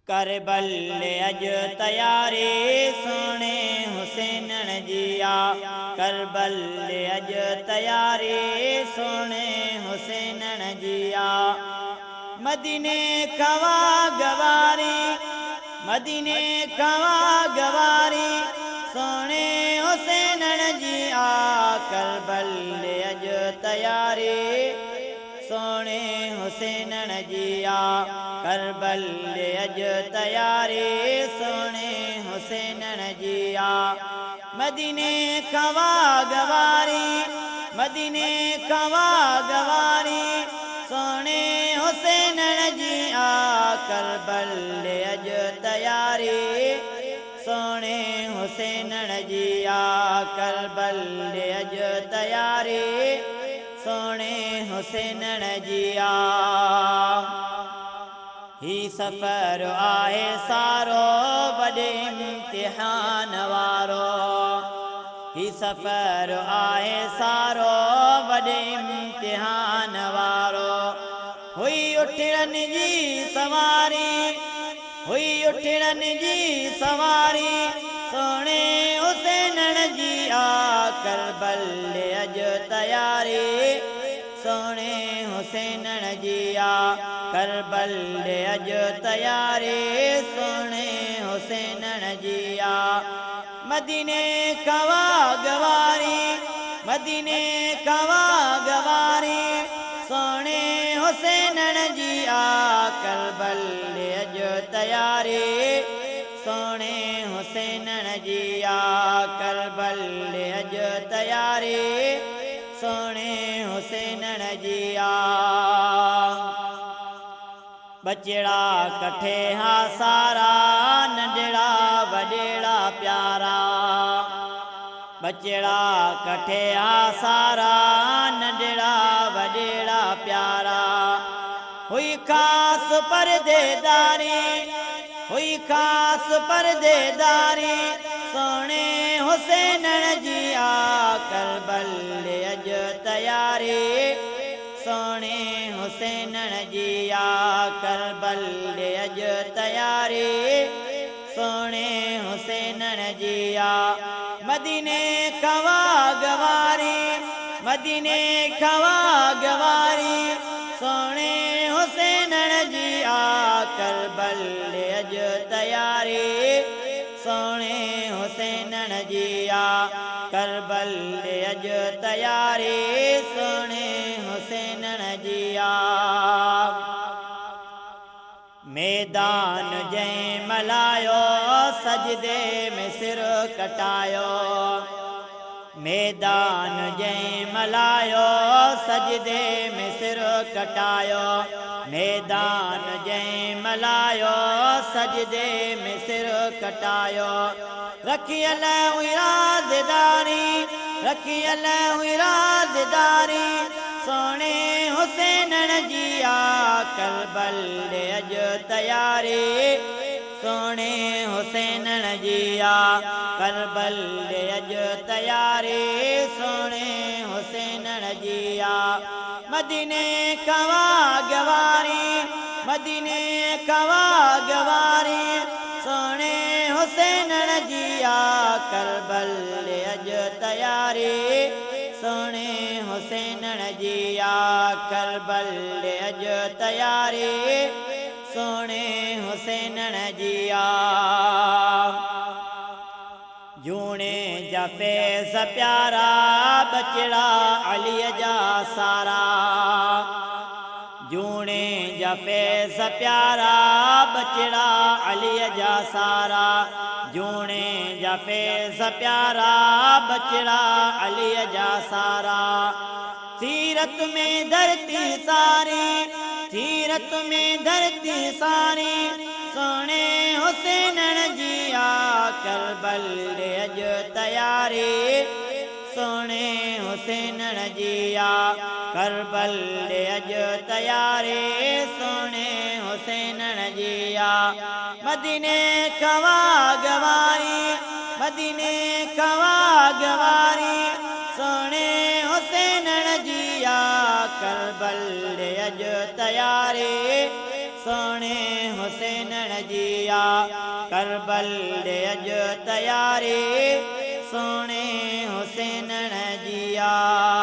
करबल अॼु तयारी सुहिणे हुसैनण जी आ। करबल अॼु तयारी सुहिणे हुसैनण जी आ। मदीने खवा गवारी, मदीने खवा गवारी सुहिणे हुसैनण जी आ। करबल अॼु तयारी सुहिणे हुसैनण जी आ। करबल अॼु तयारी सुहिणे हुसैनण जी आ। मदीने खवा गवारी, मदीने खवा गवारी सुहिणे हुसैनण जी आ। करबल अॼु तयारी सुहिणे हुसैनण जी आ। करबल अॼु तयारी सुहिणे हुसैनण जी आ। ही सफ़र आहे सारो वॾे इम्तिहान वारो। ही सफ़र आहे सारो वॾे इम्तिहान वारो। हुई उठणनि जी सवारी, हुई उठणनि जी सवारी सुहिणे हुसैनण जी आ। करबल अॼु तयारी सुहिणे हुसैनण जी आ। करबल अॼु तयारी सुहिणे हुसैनण जी आ। मदीने खवा गवारी, मदीने खवा गवारी सुहिणे हुसैनण जी आ। करबल अॼु तयारी सुहिणे हुसैनण जी आ। करबल अॼु तयारी सुहिणे हुसैनण जी आ। बचड़ा कठे हा सारा, नंढड़ा वॾेड़ा प्यारा। बचड़ा कठे हा सारा, नंढड़ा वॾेड़ा प्यारा। हुई ख़ासि परदेदारी, हुई ख़ासि परदेदारी सुहिणे हुसैनण जी आ। करबल अॼु तयारी सुहिणे हुसैनण जी आ। करबल अॼु तयारी सुहिणे हुसैनण जी आ। मदीने खवा गवारी, मदीने खवा गवारी सुहिणे हुसैनण जी आ। करबल अॼु तयारी सुहिणे हुसैनण जी आ। करबल अॼु तयारी सुहिणे हुसैनण जी आ। मैदान जंहिं मल्हायो, सजदे में सिर कटायो। मैदान जंहिं मल्हायो, सजदे में सिर कटायो। मैदान जंहिं मल्हायो, सजदे में सिर कटायो। रखियल हुई राज़दारी, रखियल हुई राज़दारी सुहिणे हुसैनण जी आ। करबल अॼु तयारी सुहिणे हुसैनण जी आ। करबल अॼु तयारी सुहिणे हुसैनण जी आ। मदीने खवा गवारी, मदीने खवा गवारी सुहिणे हुसैनण जी आ। करबल अॼु तयारी सुहिणे हुसैनण जी आ। करबल अॼु तयारी सुहिणे हुसैनण जी आ। जूणे जा फैज़ प्यारा, बचड़ा अलीअ जा सारा। जूणे जा फैज़ प्यारा, बचड़ा अलीअ जा सारा। जूणे जा फैज़ प्यारा, बचड़ा अलीअ जा सारा। सीरत में धरती सारी, सीरत में धरती सारी सुहिणे हुसैनण जी आ। करबल अॼु तयारी सुहिणे हुसैनण जी आ। करबल अॼु तयारी सुहिणे हुसैनण जी आ। मदीने खवा गवारी, मदीने खवा गवारी सुहिणे हुसैनण जी आ। करबल अॼु तयारी सुहिणे हुसैन जी आ। करबल ॾे अॼु तयारी, सुहिणे हुसैन जी आ।